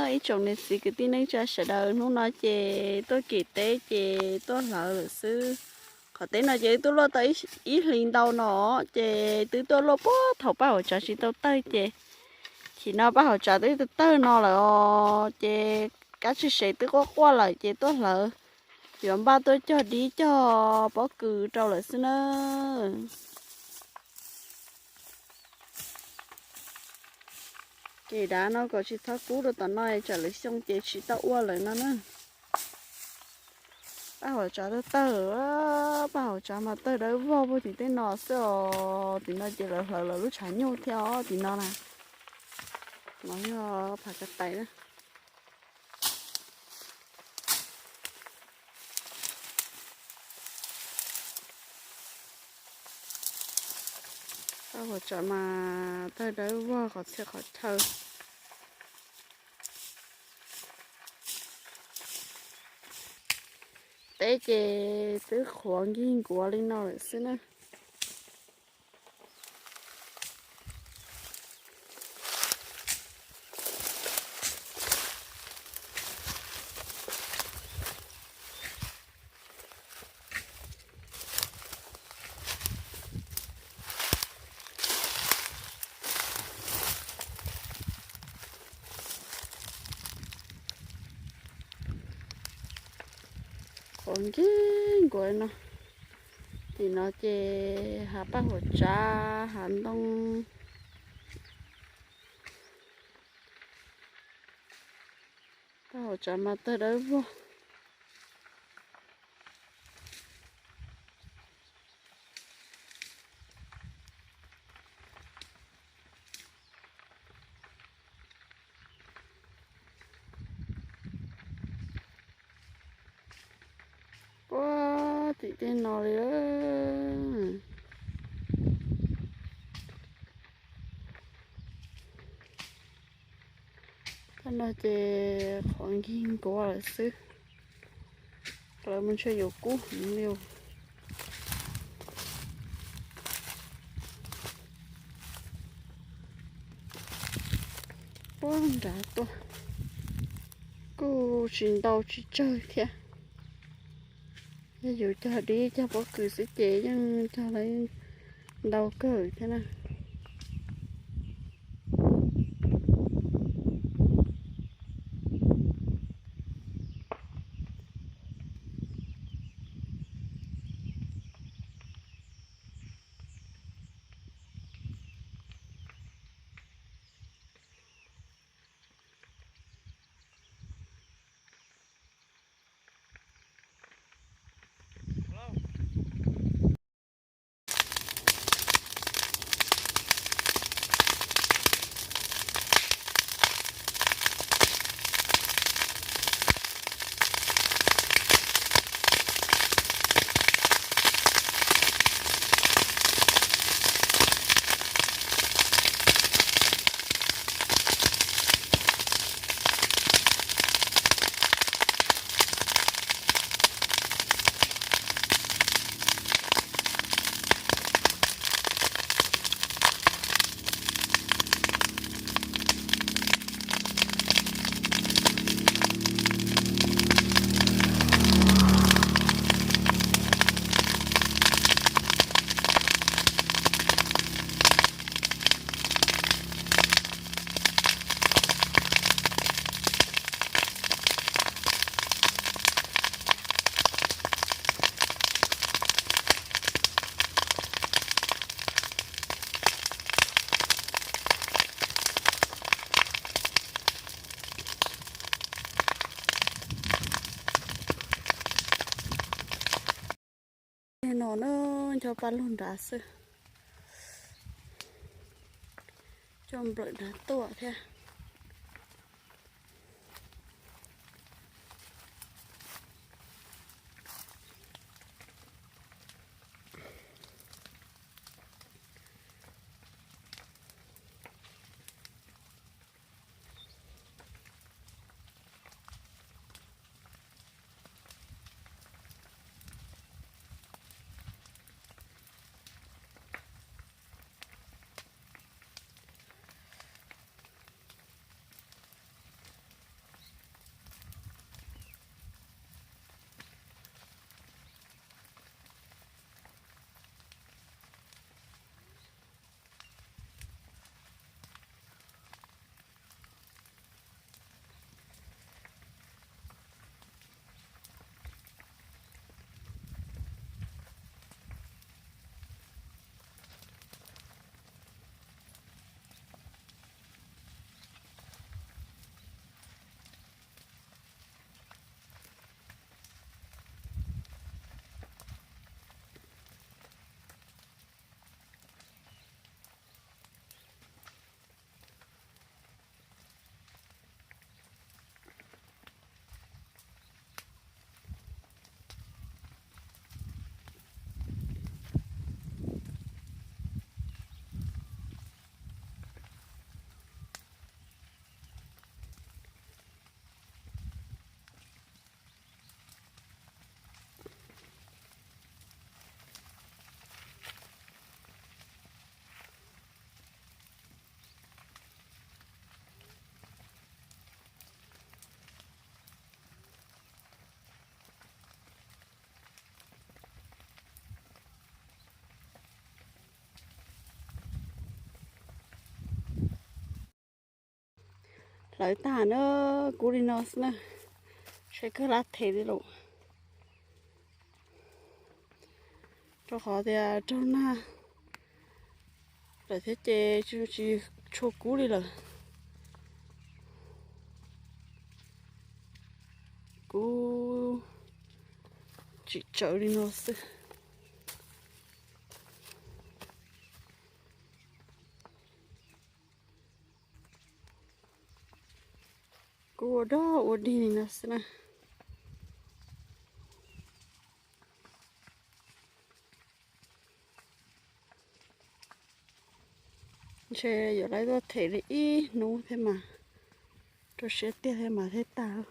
Ib tsoom niam txiv kwv tij neej tsa sawv daws, hnub no ces tuaj kem teb ces tuaj hlawv lawm xwb. Qhov teb no ces wb twb luaj tau ib hlis ntau no, ces twb tuaj luaj puag thaum Paj Huam Tsav tsis tau tawg ces, chim no Paj Huam Tsav twb tawg no lawm os, ces kab tshis sev twb quaj quaj lawm ces tuaj hlawv, yuav npaj tuaj cog dib cog pob kws rau lawm xwb na. Kem dav no kom tsis txhob kub rau tom no tsam lwm xyoo ces tsis tau ua lawm no na. Paj Huam Tsav tawg tawg, Paj Huam Tsav mas tawg dawb vog puag tim tej no xwb os. Tim no ces lawv hlawv lawv lub tshav nyuj thiab os, tim no na. No yog phav ka tais na. Paj Huam Tsav mas tawg dawb vog qhov txhia qhov chaw. Teb ces twb qhuav nkig nkuav li no lawm xwb na. Qhuav nkig nkuav no. Tim no ces hav Paj Huam Tsav, hav ntoo. Paj Huam Tsav mas tawg dawb vog. Puag tim tej no li. Tej no ces qhuav nkig nkuav lawm xwb. Lawv mus ntshe yuav kub heev li. Puag nrad tuaj kuj tsis ntau tsis tsawg thiab. Yog yus cog dib cog pob kws xwb ces yeej cog lawv ntau kawg thiab na. No na, cov paj lug nrad xwb, coj nplawm nrad tuaj thiab. Lawv tag na, kub li no xwb na. Saib kawg lab them li lawm. Rau qhov tias raug nag lawm thiab ces tsis tshua kub li lawm. Kub tsim tsawv li no xwb. Kub ua dog ua dig li no xwb na. Ntshe yuav laib tuaj them li ib hnub thiab mas, rau siab tiag thiab mas thiaj tag.